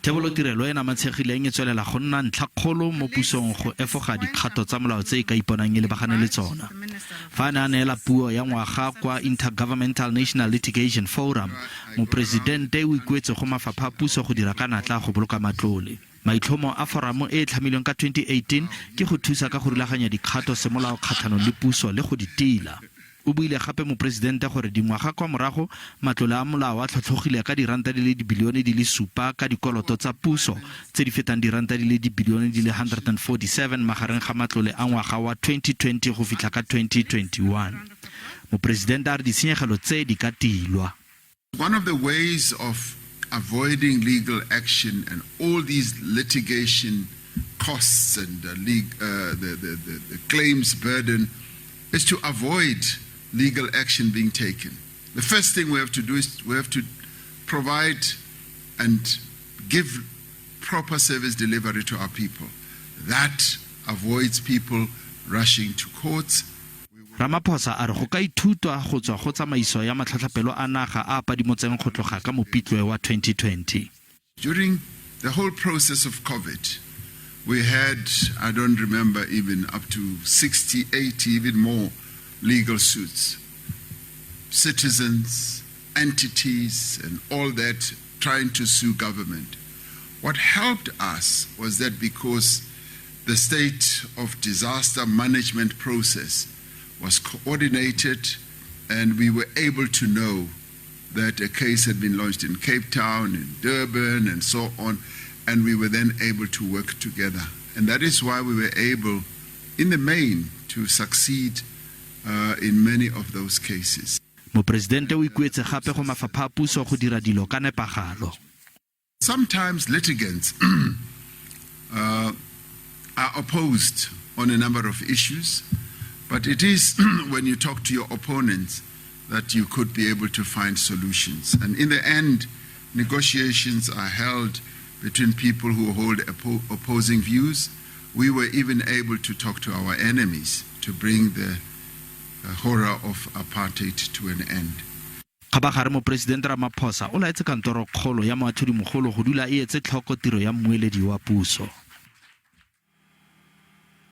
Thebolotirelo e namatshegileng e tswelela go nna ntlhakgolo mo pusong go efoga dikgato tsa molao tse e ka iponang e lebagane le tsona. Fa a ne a neela puo ya ngwaga kwa Intergovernmental National Litigation Forum, Moporesidente o ikuetse go mafapha a puso go dira ka natla go boloka matlole. Maitlhomo a foramo e e tlhamilweng ka 2018 ke go thusa ka go rulaganya dikgato semolao kgatlhanong le puso le go di tila. O buile gape Moporesidente gore dingwaga kwa morago, matlole a molao a tlhotlhogile ka diranta di le dibilione di le supa ka dikoloto tsa puso tse di fetang diranta di le dibilione di le 147 magareng ga matlole a ngwaga wa 2020 go fitlha ka 2021. Moporesidente a re ditshenyegelo tse di ka tilwa. One of the ways of avoiding legal action and all these litigation costs and the claims burden is to avoid legal action being taken. The first thing we have to do is we have to provide and give proper service delivery to our people. That avoids people rushing to courts. Ramaphosa a re go ka ithutwa go tswa go tsamaiso ya matlhotlhapelo a naga a a padimotseng go tloga ka Mopitlwe wa 2020. During the whole process of COVID, we had, I don't remember even, up to 60, 80, even more legal suits. Citizens, entities, and all that trying to sue government. What helped us was that because the state of disaster management process was coordinated and we were able to know that a case had been launched in Cape Town, in Durban, and so on, and we were then able to work together. And that is why we were able, in the main, to succeed in many of those cases. Moporesidente o ikuetse gape go mafapha a puso go dira dilo ka nepagalo. Sometimes litigants are opposed on a number of issues, but it is when you talk to your opponents that you could be able to find solutions. And in the end, negotiations are held between people who hold opposing views. We were even able to talk to our enemies to bring the horror of apartheid to an end. Kgabagare Moporesidente Ramaphosa o laetse Kantorokgolo ya Moatlhodimogolo go dula e etse tlhoko tiro ya mmueledi wa puso.